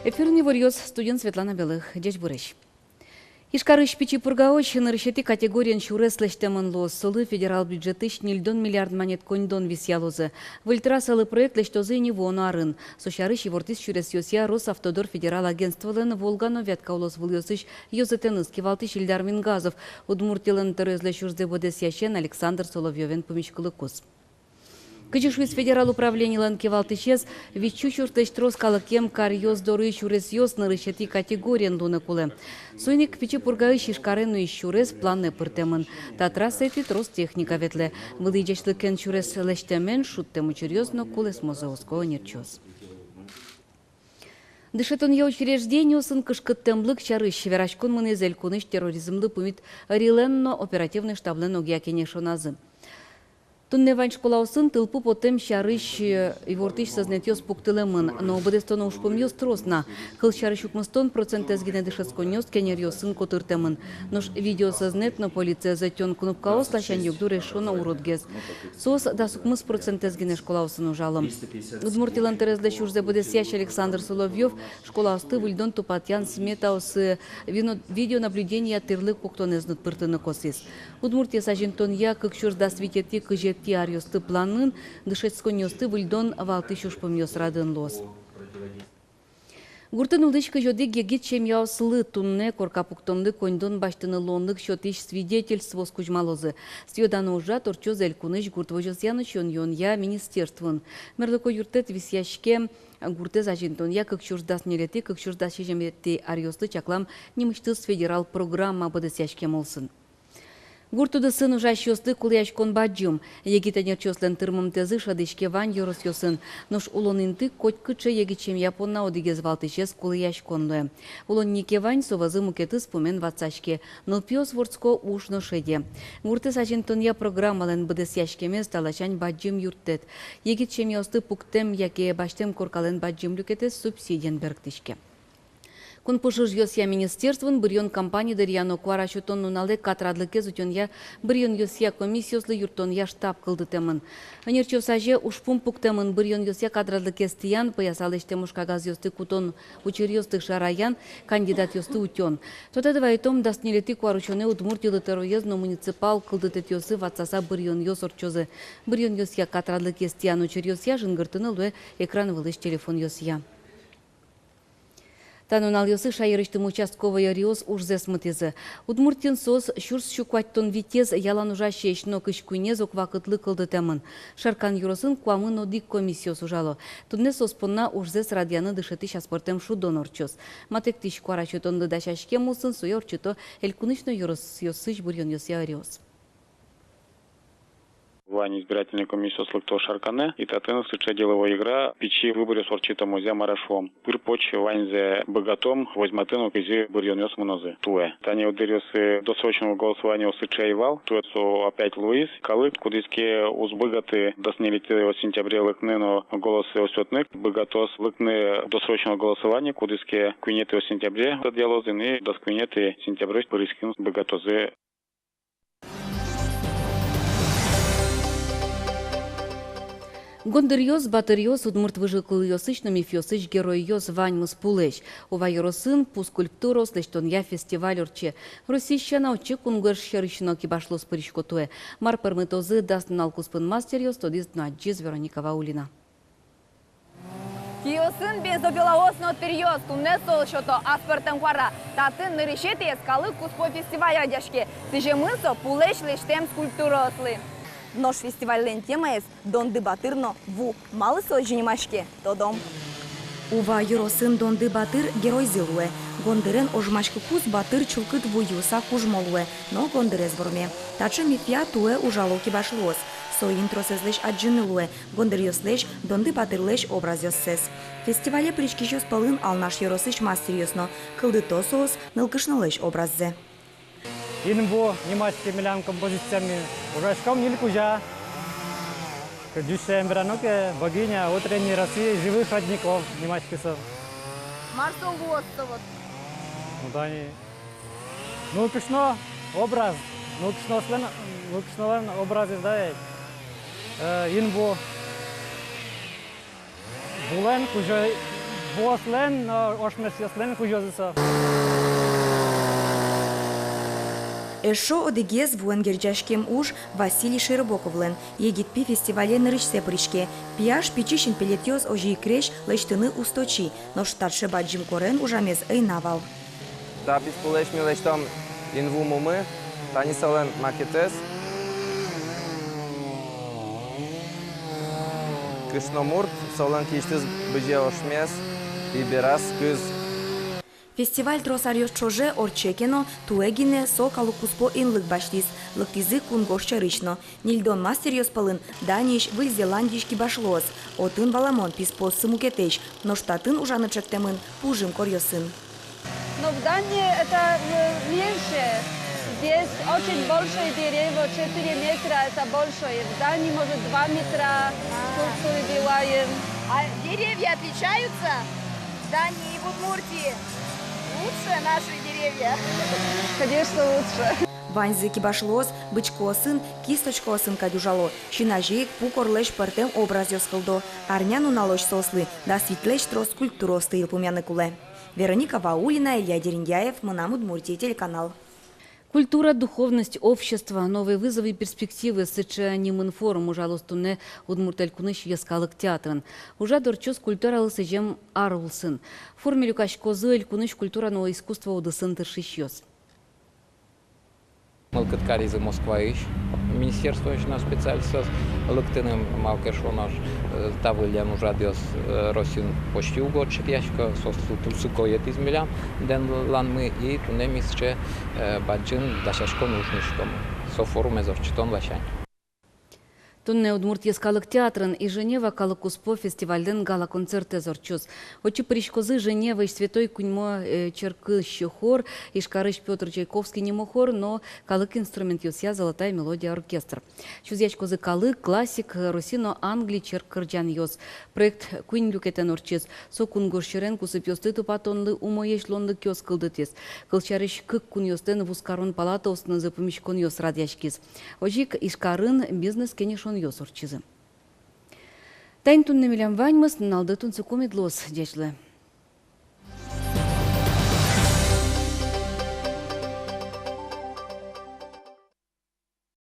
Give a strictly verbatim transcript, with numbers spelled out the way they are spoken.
Эфирын иворъёс, студиын Светлана Белых. Ӟечбуресь! Ижкарысь Пичи Пургаозь нырысетӥ категориен сюрес лэсьтэмын луоз. Солы федерал бюджетысь ньыльдон миллиард манет коньдон висъялозы. Выль трассалы проект лэсьтозы ини вуоно арын. Со сярысь ивортӥз сюресъёсъя Росавтодор федерал агентстволэн Волга но Вятка улосвылъёсысь ёзэтэныз кивалтӥсь Ильдар Мингазов Удмуртилэн тӧроезлэсь ужзэ быдэсъясен Александр Соловьёвен пумиськылыкуз. Кызьы шуиз федерал управленилэн кивалтӥсез, вить сю сюрслэсь трос калыкем каръёс доры сюресъёс нырысетӥ категориен луыны кулэ. Соин ик Пичи Пургаысь Ижкаре нуись сюрес планэ пыртэмын. Та трассаетӥ трос техника ветлэ. Вылӥ ӟечлыкен сюрес лэсьтэмен шудтэм учыръёс но кулэсмозы, оско ӧнерчиос. Дышетонъя учреждениосын кышкыттэмлык сярысь вераськон мынӥз элькунысь терроризмлы пумит ӧрилэн но оперативной штаблэн огъя кенешоназы. Туннэ вань школаосын тылпу потэм сярысь, э, ивортӥсь сӧзнэтъёс пуктылэмын, но быдэстоно ужпумъёс трос на. Кылсярысь, укмыстон процентэз гинэ дышетсконъёс кенеръёсын котыртэмын. Нош видеосӧзнэт но полициез ӧтён кнопкаос ласянь югдур эшшо но уродгес. Соос дас укмыс процентэз гинэ школаосын ужало. Удмуртилэн тӧроезлэсь ужзэ быдэсъясь Александр Соловьёв школаосты выльдон-тупатъян сметаосы вино-, видеонаблюдения тӥрлык пуктонэз но пыртыны косӥз. Удмуртиез азинтонъя кык сюрс дас витетӥ-кызетӥ аръёсты планын дышетсконъёсты выльдон валтӥсь ужпумъёс радын луоз. Гуртын улӥсь кызь одӥг егит семьяослы туннэ корка пуктонлы коньдон басьтыны луонлык сётӥсь свидетельствоос кузьмалозы. Сӥё-дано ужрад ортчоз элькунысь гурт возёсъя но сиён-юонъя министерствоын. Мерлыко юрттэт висъяське гуртэз азинтонъя кык сюрс дас ньылетӥ-кык сюрс дас сизьыметӥ аръёслы чаклам нимысьтыз федерал программа быдэсъяськем улсын. Гурт удысын ужасьёслы кулэяськон бадӟым. Егит ӧнерчиослэн тырмымтэзы шӧдӥське вань ёросъёсын. Нош улон инты котькыӵе егит семья понна одӥгез валтӥсез кулэяськон луэ. Улонни ке вань, со вӧзы мукетыз пумен ватсаське. Нылпиос вордско уж но шеде. Гуртэз азинтонъя программалэн быдэсъяськемез та ласянь бадӟым юрттэт. Егит семьяосты пуктэм яке басьтэм коркалэн бадӟым люкетэз субсидиен берыктӥське. Кунпуш ужъёсъя министерствоын быръён кампани дыръя но куара сётон нуналэ катрадлыкез утёнъя быръёнъёсъя комиссиослы юрттонъя штаб кылдытэмын. Ӧнерчиос азе ужпум пуктэмын: быръёнъёсъя катрадлыкез тӥян, пӧяса лэсьтэм ужкагазъёсты кутон учыръёсты шараян, кандидатъёсты утён. Тодады вайытом, дас ньылетӥ куарусёнэ Удмуртилы тӧроез но муниципал кылдытэтъёсы ватсаса быръёнъёс ортчозы. Быръёнъёсъя катрадлыкез тӥян учыръёсъя жингыртыны луэ экран вылысь телефонъёсъя. Та нуналъёсы шаерысьтымы участковой ёросъёс ужзэс мытӥзы. Удмуртиын соос сюрс сю куатьтон витез ялан ужасесь, но кызь куинез ог вакытлы кылдытэмын. Шаркан ёросын куамын одӥг комиссиос ужало. Туннэ соос понна ужзэс радъяны дышетӥсь аспӧртэм шудон ортчоз. Матэктӥсь куара сётонлы дасяськем улсын сое ортчыто элькунысь но ёросъёсысь быръёнъёсъя ёросъёс. Вань избирательной комиссиос лыкто Шарканэ, и татын сыӵе деловой игра, пичи выборъёс ортчытомозъя, мар-а шуом. Пыр-поч ваньзэ быгатом возьматыны, кызьы быръёнъёс мынозы туэ. Тани одыръёсы досрочного голосования сыӵе ӧй вал, туэ со опять луиз. Калык, кудӥз ке уз быгаты дас ньылетӥ сентябре лыкны но голосэз сётыны, быгатоз лыкны досрочного голосования, кудӥз ке куинетӥ сентябре тодъялозы ни, дас куинетӥ сентяброзь пыриськыны быгатозы. Гондыръёс, батыръёс, удмурт выжыкылъёсысь но мифъёсысь геройёс — ваньмыз пулэсь. Ува ёросын пу скульптураос лэсьтонъя фестиваль ортче. Россиысь сяна, отчы кунгож сьӧрысь но кибашлыос пырисько туэ. Мар пӧрмытозы дас нунал куспын мастеръёс, тодӥз но адӟиз Вероника Ваулина. Киосын бензопилаос но тыръёс, туннэ соос сёто аспӧртэм куара. Татын нырысетӥез калык куспо фестиваль радъяське. Сӥземын со пулэсь лэсьтэм скульптураослы. Нош фестивальлэн темаез Донды батыр но ву. Малы со озьы нимаське, тодом. Ува ёросын Донды батыр геройзы луэ. Гондырен ожмаськыкуз батыр чылкыт ву юыса кужмо луэ, но гондырез вормем. Таӵе мифъя туэ ужало кибашлыос. Соин тросэзлэсь адӟыны луэ гондыръёслэсь, Донды батырлэсь образъёссэс. Фестивале пыриськисьёс пӧлын Алнаш ёросысь мастеръёс но. Кылдыто соос нылкышнолэсь образзэ. Инву нимаське милям композициямы. Ужаськом ньыль кузя. Кырӟусен верано ке, богиня утренней росы, живых родников нимаське со. Мар со луоз со вот? Ну да, не. Нылкышно образ. Нылкышнослэн, нылкышнолэн образэз, да ведь. Э, инву. Вулэн кузё-, Вуослэн, э, ошмесъёслэн кузёзы со. Эшшо одӥгез вуэн герӟаськем уж Василий Широбоковлэн. Егит пи фестивале нырысьсэ пыриське. Пияш пичи синпелетъёс озьы ик крезь лэсьтыны усточи, нош таӵе бадӟым корен ужамез ӧй на вал. Та писпулэсь ми лэсьтом инву мумы, тани солэн макетэз. Кышномурт, солэн киысьтыз бызе ошмес и бераз кыз. Фестиваль трос аръёс ӵоже ортче ке но, туэ гинэ со калык куспо инлык басьтӥз, лыктӥзы кунгож сьӧрысь но. Ньыльдон мастеръёс пӧлын Даниысь, Выль Зеландиысь кибашлыос. Отын, валамон, писпуоссы мукетэсь, нош татын ужаны чектэмын пужым коръёсын. Но в Дании это, э, меньше. Здесь очень большие деревья, четыре метра, это большое. В Дании, может, два метра скульптуры делаем. А деревья отличаются? В Дании и в Удмуртии лучше наши деревья? Конечно, лучше. Ваньзы кибашлыос бычкоосын, кисточкаосын кадь ужало. Син азе ик пу корлэсь пӧртэм образъёс кылдо. Арнянуналозь соослы дас витьлэсь трос скульптураосты йылпумъяны кулэ. Вероника Ваулина, Илья Дерендяев, «Мынам Удмуртие» телеканал. «Культура, духовность, общество. Новые вызовы и перспективы» — сыӵе нимын форум ужалоз туннэ Удмурт Элькунысь йӧскалык театрын. Ужрад ортчоз культуралы сӥзем ар улсын. Форуме люкаськозы элькунысь культура но искусство удысын тыршисьёс. Мылкыд каризы Москваысь министерствоысь но специалистъёс лыктыны, малы ке шуоно, э, та выллем ужрадъёс, э, Россиын почти уг ортчытъясько, соос ту-, тусыко йӧтӥз милям денланмы, и туннэ ми сыӵе, э, бадӟым дасяськон уж нуиськомы со форумез ортчытон ласянь. Туннэ Удмурт йӧскалык театрын «Иженева» калык куспо фестивальлэн гала-концертэз ортчоз. Отчы пыриськозы Женеваысь Святой Куньмо, э, черкысь хор, Ижкарысь Пётр Чайковский нимо хор но калык инструментъёсъя «Золотая мелодия» оркестр. Чузъяськозы калык, классик, Россия но Англи черк кырӟанъёс. Проект куинь люкетэн ортчиз. Со кунгож сьӧрен кусыпъёсты тупатонлы умоесь луонлыкъёс кылдытӥз. Кылсярысь, кык кунъёслэн вузкарон палатаосынызы пумиськонъёс радъяськиз. Озьы ик Ижкарын бизнес-кенешонъёс ортчизы. Таин туннэ милям ваньмыз. Нуналды тунсыко мед луоз. Ӟеч луэ.